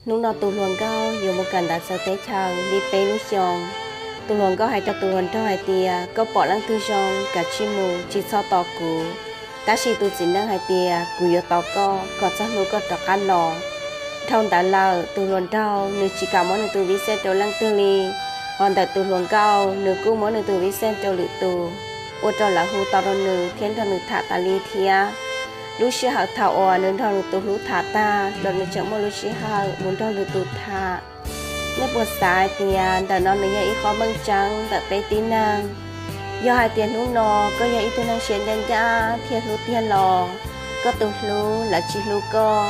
Hnub no tus hluas nkauj yuav mus kawm ntawv txawv teb chaws li peb lub xyoo. Tus hluas nkauj hais rau tus hluas nraug hais tias, koj pom leej twg zoo kav tsij mus, tsis txhob tos kuv. Tab sis tus txiv neej hais tias, kuv yuav tos koj kom txog hnub koj rov qab los. Dhau ntawd lawm, tus hluas nraug nws tsis kam muab nws tus vij xej rau leej twg li. Ho ntawm tus hluas nkauj nws kuj muab nws tus vij xej rau lwm tus, ua rau lawv hu tau rau nws thiab nrog nws tham tas li thiab. Lub sij hawm thaum uas nws nrog nws tus hlub tham tag los nws tseem muaj lub sij hawm mus nrog lwm tus tham. Nej puas xav hais tias ntawm no nws yog ib qho meej tseeb ntawm peb tib neeg? Yog hais tias hnub no koj yog ib tug neeg siab ncaj ncaj thiab hlub tiag los, koj tus hlub lawv tsis hlub koj,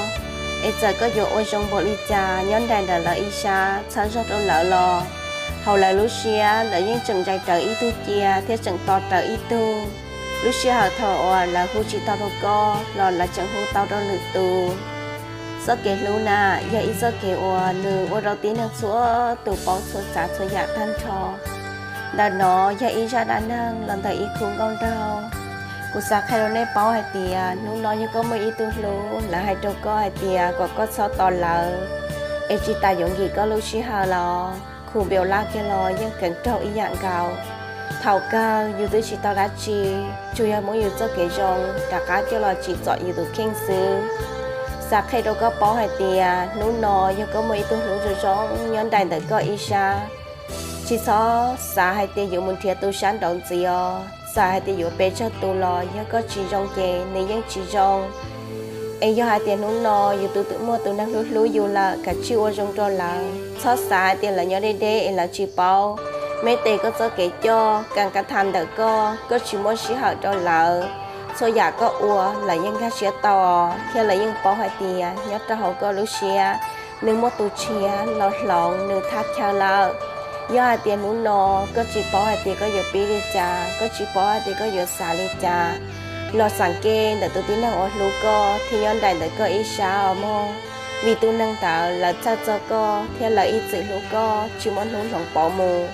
es txawm koj yuav ua zoo npaum li cas nyob nraim ntawm lawv ib sab txhawb zog rau lawv los, hauv lawv lub siab lawv yeej tseem ntsais rawv ib tug cia thiab tseem tos rawv ib tug. Lub sij hawm thaum uas lawv hu tsis tau rau koj los lawv tseem hu tau rau lwm tus. Txoj kev hlub na yog ib txoj kev uas nws ua rau tib neeg txhua tus paub txhua tsav txhua yam tag nrho. Ntawm no yog ib zaj dab neeg los ntawm ib khub nkauj nraug. Kuv xav qhia rau nej paub hais tias hnub no yog koj muaj ib tug hlub, lawv hais rau koj hais tias kom koj txhob tos lawv, es tsis tas yuav nkim koj lub sij hawm los, khu npiaus laj kiag los yeej kheev raug ib yam nkaus. Thaum kawg yus twb tsis tau dab tsi, tsuas yog muab yus txoj kev zoo rov qab coj los tsim txom yus tus kheej xwb. Xav qhia rau koj paub hais tias hnub no yog koj muaj ib tug hlub zoo zoo nyob nraim ntawm koj ib sab, tsis txhob xav hais tias yuav mus nrhiav tus sab nraud ntxiv os. Txawm hais tias yuav pe tsawg tus los yog koj tsis zoo ces nws yeej tsis zoo. Es yog hais tias hnub no yus twb muaj tus neeg hlub hlub yus lawm, kav tsij ua zoo rau lawv, txhob xav hais tias lawv nyob deb deb es lawv tsis paub. Meb tes koj txoj kev coj, kas kas tham ntawm koj, koj tsis muaj sij hawm rau lawv. Txhua yam koj ua lawv yeej nkag siab tau thiab lawv yeej paub hais tias nyob rau hauv koj lub siab nws muaj tus tshiab los hloov nws thaj chaw lawm. Yog hais tias hnub no koj tsis paub hais tias koj yuav pib li cas, koj tsis paub hais tias koj yuav xav li cas, los xav ke ntawm tus tib neeg uas hlub koj thiab nyob nraim ntawm koj ib sab os mog. Vim tus neeg ntawd lawv txhawj txog koj thiab lawv ib txwm hlub koj tsis muaj hnub hloov pauv mus.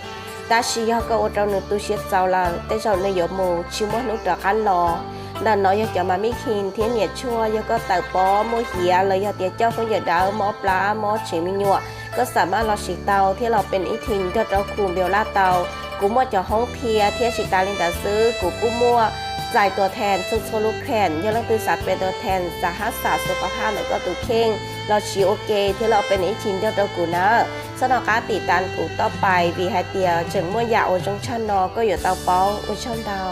Tab sis yog koj ua rau nws tu siab txaus lawm, tej zaum nws yuav mus tsis muaj hnub rov qab los. Ntawm no yog cov mas mij khin thiab niam tshuaj, yog koj tawm pob muaj hiav los yog tias coj khaub ncaws dawb mob plab mob tsev me nyuam, koj xam maj los siv tau thiab los pes ib thim nrog rau khu npiaus laj tau. Kuv muaj cov hoob qhia thiab tsis tas li ntawd xwb, kuv kuj muaj txais tua thees txhua txhua lub kheem. Yog leej twg xav pe tua thees, xav hab xam xu qhov haj ntawm koj tus kheej los siv ua ke thiab los pes ib thim nrog rau kuv nawb. Txhob rov qab tim tas kuv toj pais vim hais tias tseem muaj yam uas zoo tshaj no koj yuav tau paub. Ua tsaug ntau.